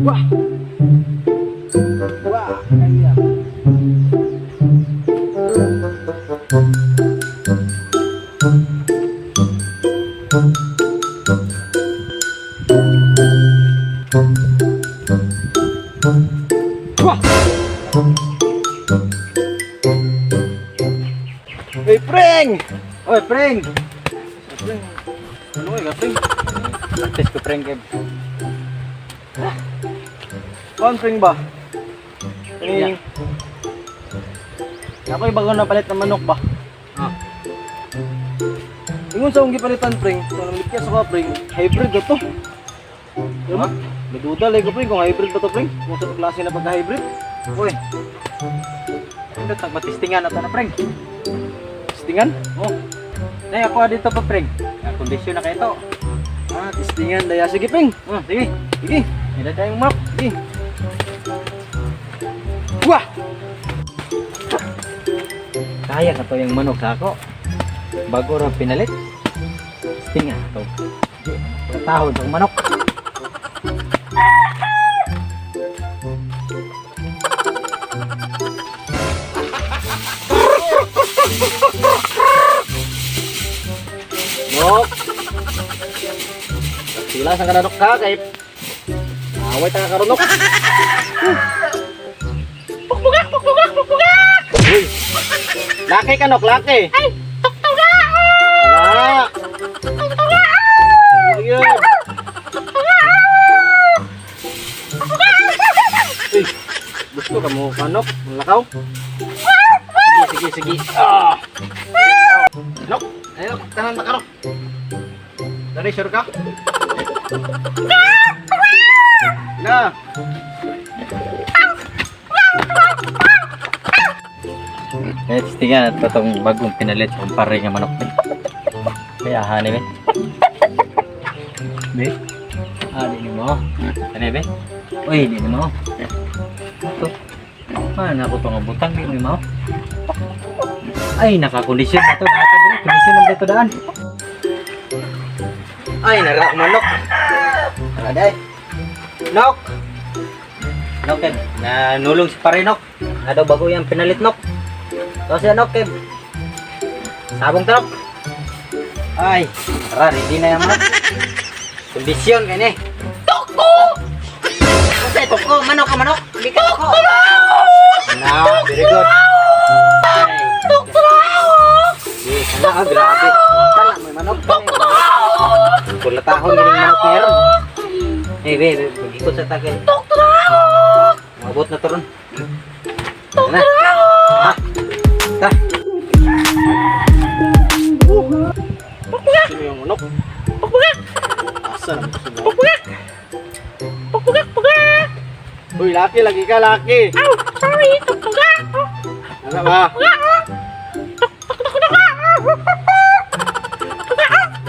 Wah. Wah, kaya. Wah! Hey, Preng! Oy, preng. Preng, ano ka, Preng? Practice ko, preng, kay Kuan, Preng ba? Kaning... Ako'y bago na palit ng manok ba? Ah. Ingon sa akong gipalitan, Preng. So, namilyas ako, Preng. Hybrid ba to? Diba? Naduda lang ko, Preng, kung hybrid ba to, Preng. Kung sa klase na pagka-hybrid. Uy. Ano tag matistingan na to na, preng. Testingan? Oh. Nay, ako dito pa, preng. Ah, kondisyon na kayo to. Ah, testingan. Daya. Sige, Preng. Oh, sige. Sige. Ila tayong map. Sige. Wah! Kaya ka to yung manok sa ako. Bago ra pinalit. Tistingan to. Tahod ang manok. Nok! Sila sa kananok ka, kay... Away ta ka karon, Nok. Pukpugak, pukpugak, pukpugak! Uy! Laki ka, Nok, laki! Ay, tuktuga! Wala! Tuktuga! Ayun! Uy! Gusto ka mo, kanok? Malakaw? Sige, sige, sige. Ah! Nok! Ayun, Nok. Tanan na ka, Nok. Dari, sure ka? Na! Eh, tistingan na to tong bagong pinalit sa kumpare nga manok. Kaya hani be. Be. Ah, di ni mo. Ano be? Uy, di ni mo. Ito. Ah, nako to nga butang di ni mo. Ay, nakakondisyon na to. Nato diri, kondisyon na dito daan. Ay, nara ang manok. Tara day. Nok. Nok, Kev. Nanulong si pare Nok. Nga daw bago yung pinalit Nok. Tapos yan, Nok, Kev. Sabong tarok. Ay, tara, ready na yung manok. Kondisyon kaya ni. Toko! Kasi toko, manok ka manok. Hindi ka toko. Na, very good. Ay, yes, na, ah, grabe. Tala, may manok. Toko! Kulatahon ganing manok meron. Eh, be, be, mag-ikot sa tagay. Mabot na to ron. Tara na. Ha? Ta. Sino yung manok? Pukpugak! Asa naman ito? Pukpugak! Pukpugak, pugak! Uy, laki, lagi ka, laki! Aw, sorry, tuktuga! Ano ba?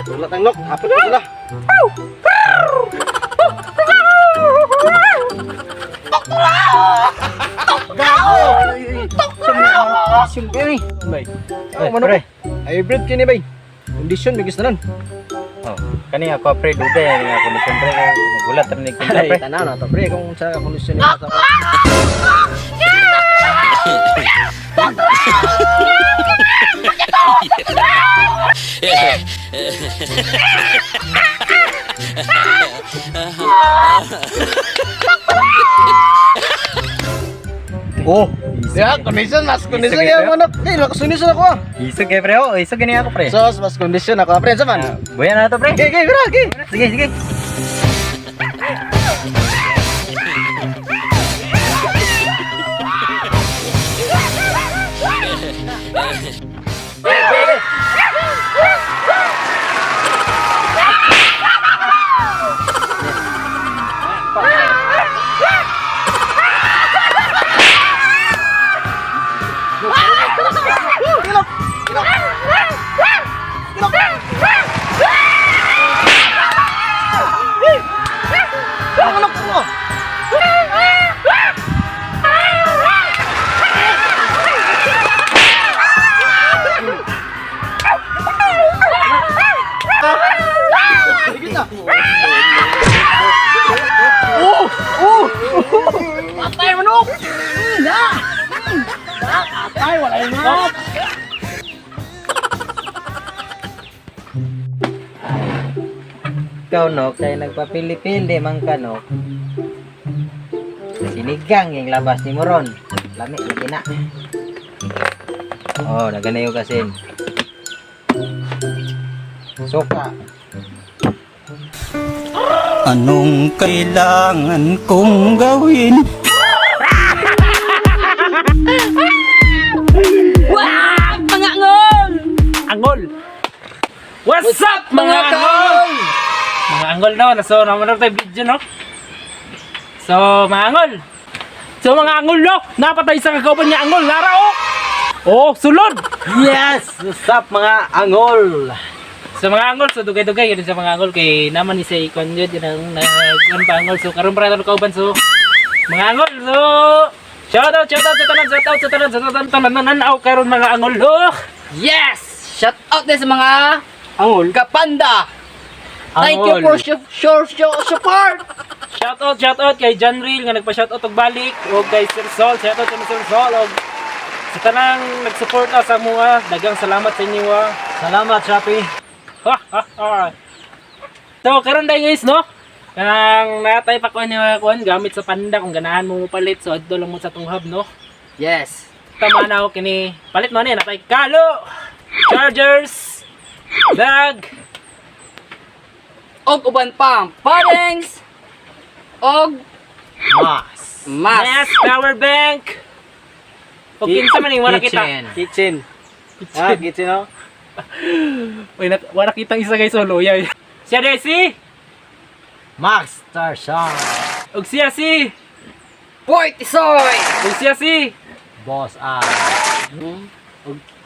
Tulad ang nok, hapit ko sila. Gago! Siyum kayo eh. Bay. Ay, Ang manok. pre. Hybrid kini bay. Kondisyon bigis na nun. Oh, kani ako pre dugay ani ako ni pre nagulat ra ni kontra Ay, pre. tanaw na to pre kung sa kondisyon nila to. Oh, ya, kondisyon mas kondisyon Isog, yung pre. manok. Hey, lakas kondisyon ako ah. Isog kay pre oh, isog gani ako pre. Sos, mas kondisyon ako pre, sa man. Ah, buya na to pre. Okay, okay, bro, okay. Sige, sige. Ang manok ko. Sige na. Oh! Ingat! Ikaw, Nok, kay nagpapili-pili man ka, Nok. Sinigang yung labas ni Moron. Lami, lagi na. Oh, naganayo kasin. Suka. Anong kailangan kong gawin? Wag mga angol! Angol! What's up, mga angol? Mga angol, no? So, naman na tayo video, no? So, mga angol. So, mga angol, no? Napatay sa kagauban niya, angol. Nara, oh! Oh, sulod! Yes! What's up, mga angol? Sa mga angol, so dugay-dugay yun sa mga angol kay naman ni sa ikon yun, yun ang nag pa angol. So karon para tayo kauban, so mga angol, so shout out sa tanan, shout out sa tanan, sa tanan, tanan, nananaw karon mga angol, oh! Yes! Shout out din sa mga Angol. kapanda! Thank you Angol. for your support! Shout out kay John Real nga nagpa-shout out og balik og kay Sir Sol, shout out kay Sir Sol og sa tanang nag-support na sa mga, daghang salamat sa inyo ah. Salamat, Shopee. Ha ha ha. So karon dai guys, no? Kanang natay pa kuan ni mga kuan gamit sa panda kung ganahan mo palit, so adto lang mo sa tunghab, no. Yes! Tama na ako kini. Palit mo ni natay kalo, chargers, bag, Og uban pa ang parents! Og Mas. mas! mask, power bank. O kinsa man ning wala kita. Kitchen. Kitchen. Ah, kitchen, oh. Uy, wala kitang isa guys, oh, loya. Siya dai si Max Tarshan. Og siya si Boy Tisoy! Og siya si Boss A.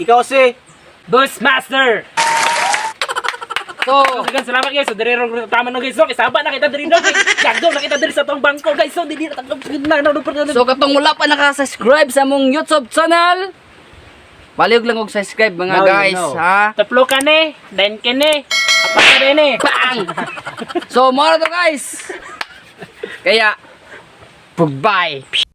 Ikaw si Boss Master. So, So, salamat guys. So, diri ro tama no guys. So, isaba na kita diri no. Gagaw na kita diri sa tong bangko guys. So, dili na tagog na na na. so katong wala pa nakasubscribe sa among YouTube channel, palihog lang og subscribe mga Now you guys, know. ha? Taplo ka ni, den ka ni. Apa ka din eh. Bang! So, mora to guys! Kaya, goodbye!